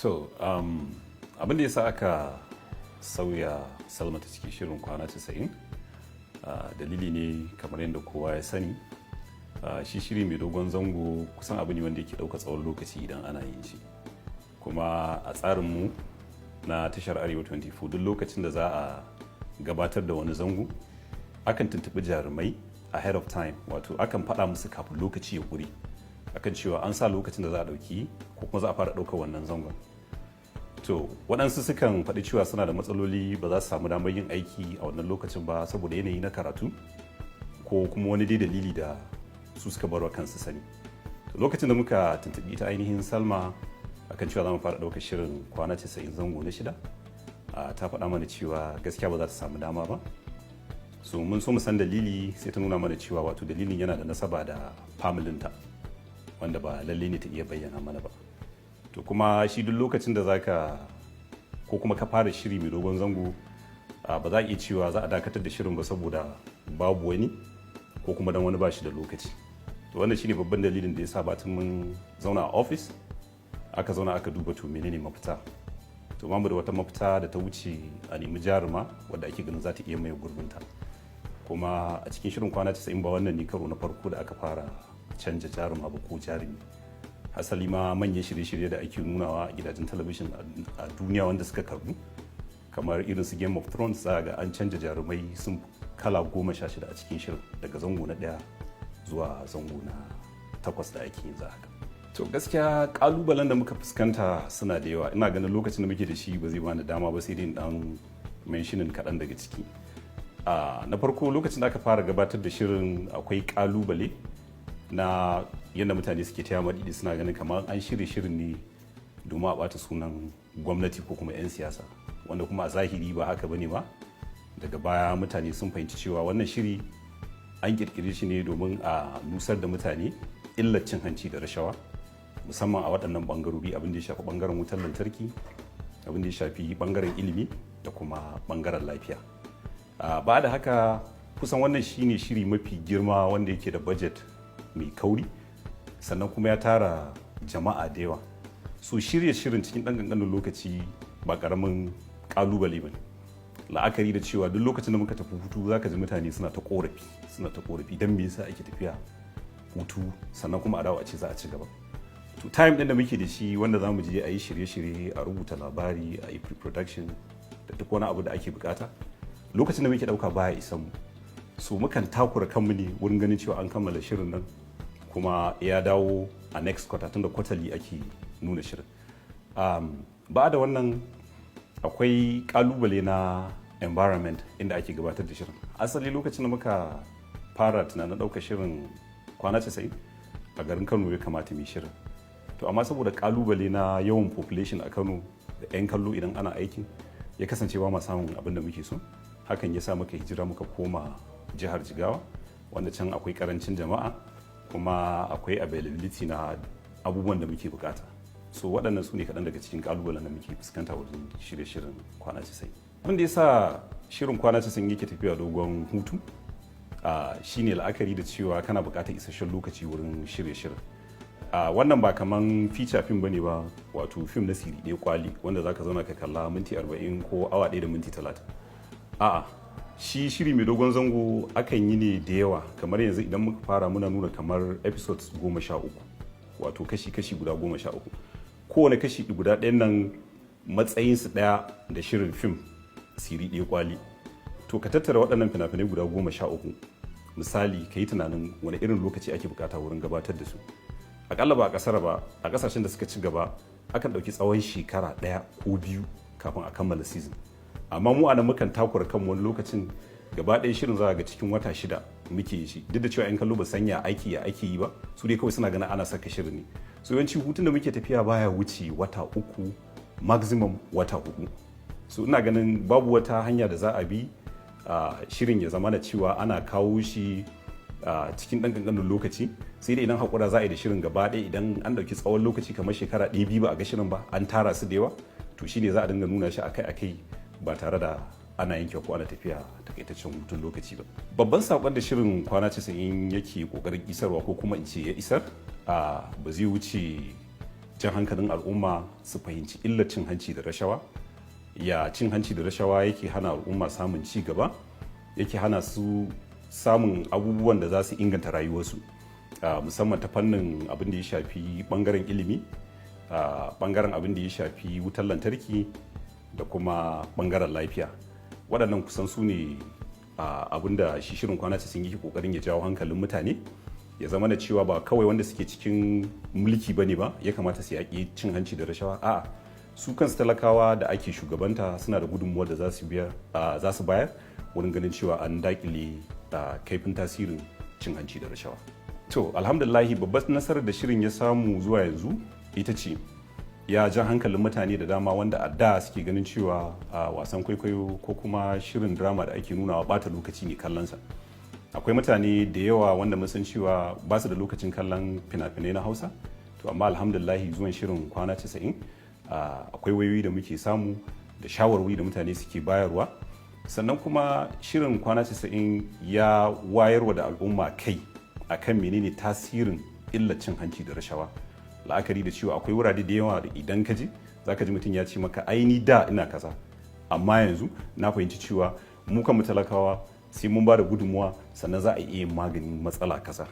To, abin da ya sa aka sauya Salma ta cikin shirin Kwana 90, dalili ne kamar yadda kowa ya sani. Shi shiri mai dogon zango kusan abu ne wanda yake ɗauka tsawon lokaci idan ana yin shi. Kuma a tsarinmu na tashar Arewa 24, duk lokacin da za a gabatar da wani zango, akan tuntuɓi jarumai ahead of time, wato akan faɗa musu kafin lokaci ya ƙure akan cewa an sa lokacin da za a ɗauki ko kuma za a fara ɗaukar wannan zangon. To, waɗansu sukan faɗi cewa suna da matsaloli, ba za su samu damar yin aiki a wannan lokacin ba saboda yanayi na karatu ko kuma wani dai dalili da su suka barwa kansu sani. To, lokacin da muka tuntuɓi ita ainihin Salma akan cewa za mu fara ɗaukar shirin Kwana 90 zango na shida, ta faɗa mana cewa gaskiya ba za ta samu dama ba. So mun so mu san dalili, sai ta nuna mana cewa wato dalilin yana da nasaba da familinta, wanda ba lalle ne ta iya bayyana mana ba. To, kuma shi duk lokacin da zaka ko kuma ka fara shiri mai dogon zango, ba za a iya cewa za a dakatar da shirin ba saboda babu wani ko kuma dan wani ba shi da lokaci. To, wannan shine babban dalilin da ya sa batun mun zauna a office, aka zauna aka duba, to, menene mafita? To, mu da wata mafita da ta wuce a nemi jaruma wadda ake ganin za ta iya maye gurbinta. Kuma a cikin shirin Kwana 90, ba wannan ne karo na farko da aka fara canja jaruma ba ko jarumi. Hasali ma, manyan shirye-shirye da ake nunawa a gidajen talabijin a duniya wanda suka karbu, kamar irin su Game of Thrones, za ga an canja jarumai sun kala 16 a cikin shirin, daga zango na ɗaya zuwa zango na takwas da ake yin haka. To, gaskiya kalubalen da muka fuskanta suna da yawa. Ina ganin lokacin da muke da shi ba zai bani dama ba, sai dai dan mentioning kaɗan daga ciki. Na farko, lokacin da aka fara gabatar da shirin, akwai kalubale na yadda mutane suke taya maɗiɗi, suna ganin kamar an shirya shirin ne domin a ɓata sunan gwamnati ko kuma 'yan siyasa, wanda kuma a zahiri ba haka bane ba. Daga baya mutane sun fahimci cewa wannan shiri an kirkire shi ne domin a nusar da mutane illar cin hanci da rashawa, musamman a waɗannan ɓangarori: abin da ya shafi ɓangaren wutar lantarki, abin da ya shafi ɓangaren ilimi da kuma ɓangaren lafiya. Ba da haka, kusan wannan shine shiri mafi girma wanda yake da budget mai kauri, sannan kuma ya tara jama'a da yawa. So shirya shirin cikin ɗan ƙanƙanin lokaci ba ƙaramin ƙalubale ba ne, la'akari da cewa duk lokacin da muka tafi hutu, zaka ji mutane suna ta korafi, suna ta korafi, don me yasa ake tafiya hutu sannan kuma a dawo a ce za a ci gaba? To, time din da muke da shi wanda za mu je a yi shirye-shirye, a rubuta labari, a yi pre-production da duk wani abu da ake bukata, lokacin da muke dauka baya isan mu. So mukan takura kanmu ne wurin ganin cewa an kammala shirin nan kuma ya dawo a next quarter, tunda quarterly ake nuna shirin. Ba da wannan, akwai kalubale na environment inda ake gabatar da shirin. Asali lokacin da muka fara tunanin ɗaukar shirin Kwana 90, a garin Kano ya kamata mu shirin. To, amma saboda kalubale na yawan population a Kano da 'yan kallo idan ana aikin, ya kasance ba ma samun abin da muke so. Hakan ya sa muka hijira muka koma jihar Jigawa, wanda can akwai karancin jama'a kuma akwai availability na abubuwan da muke bukata. So waɗannan su ne kaɗan daga cikin kalubalen da muke fuskanta wajen shirye shirin Kwana 90. Abin da ya sa shirin Kwana 90 yake tafiya dogon hutu shine la'akari da cewa kana buƙatar isasshen lokaci wurin shirye shirin. Wannan ba kaman feature film bane ba, wato film na siri ɗaya kwali wanda zaka zauna ka kalla minti 40 ko awa 1 da minti 30. A'a, shi shiri mai dogon zango akan yi ne da yawa. Kamar yanzu idan muka fara, muna nuna kamar episodes 13, wato kashi-kashi guda 13. Kowane kashi guda ɗayan nan matsayinsu ɗaya da shirin fim siri ɗaya kwali. To, ka tattara waɗannan fina-finai guda 13, misali, ka yi tunanin wani irin lokaci ake bukata wurin gabatar da su. Akalla ba a kasar ba, a kasashen da suka ci gaba, akan ɗauki tsawon shekara ɗaya ko 2 kafin a kammala season. Amma mu anan mukan takura kan wani lokacin gaba ɗaya shirin za ga cikin wata 6 muke yi shi, duk da cewa 'yan kallo ba sanya aiki ya ake yi ba, su dai kawai suna ganin ana saka shirin ne. So yawanci hutun da muke tafiya baya wuce wata 3, maximum wata 4. So ina ganin babu wata hanya da za a bi shirin ya zama da cewa ana kawo shi cikin ɗan ƙanƙanin lokaci, sai dai idan haƙura za a yi da shirin gaba ɗaya. Idan an ɗauki tsawon lokaci kamar shekara 1, 2 ba a ga shirin ba, an tara su da yawa, to shine za a dinga nuna shi akai-akai ba tare da ana yanke ko ana tafiya takaitaccen hutun lokaci ba. Babban saƙon da shirin Kwana 90 yake ƙoƙarin isarwa, ko kuma in ce ya isar, ba zai wuce jan hankalin al'umma su fahimci illar cin hanci da rashawa, ya cin hanci da rashawa yake hana al'umma samun ci gaba, yake hana su samun abubuwan da za su inganta rayuwarsu, musamman ta fannin abin da ya shafi bangaren ilimi, bangaren abin da ya shafi wutar lantarki da kuma bangaren lafiya. Waɗannan kusan su ne abin da shi shirin Kwana 90 yake kokarin ya jawo hankalin mutane, ya zama da cewa ba kawai wanda suke cikin mulki bane ba ya kamata su yaƙi cin hanci da rashawa. A'a, su kansu talakawa da ake shugabanta suna da gudunmuwar da za su bayar wurin ganin cewa an dakile kaifin tasirin cin hanci da rashawa. To, alhamdulillahi, babbar nasarar da shirin ya samu zuwa yanzu ita ce ya jan hankalin mutane da dama wanda a da suke ganin cewa a wasan kwaikwayo ko kuma shirin drama da ake nunawa bata lokaci ne kallonsa. Akwai mutane da yawa wanda mun san cewa ba su da lokacin kallon fina-finai na Hausa. To, amma alhamdulillahi, zuwan shirin Kwana 90, akwai wayoyi da muke samu da shawarwari da mutane suke bayarwa. Sannan kuma shirin Kwana 90 ya wayarwa da al'umma kai akan menene tasirin illar cin hanci da rashawa, la'akari da cewa akwai wurare da yawa da idan ka je zaka ji mutum ya ce maka, "Ai ni da ina kaza, amma yanzu na fahimci cewa mu kan talakawa sai mun ba da gudunmuwa sannan za a iya maganin matsala kaza."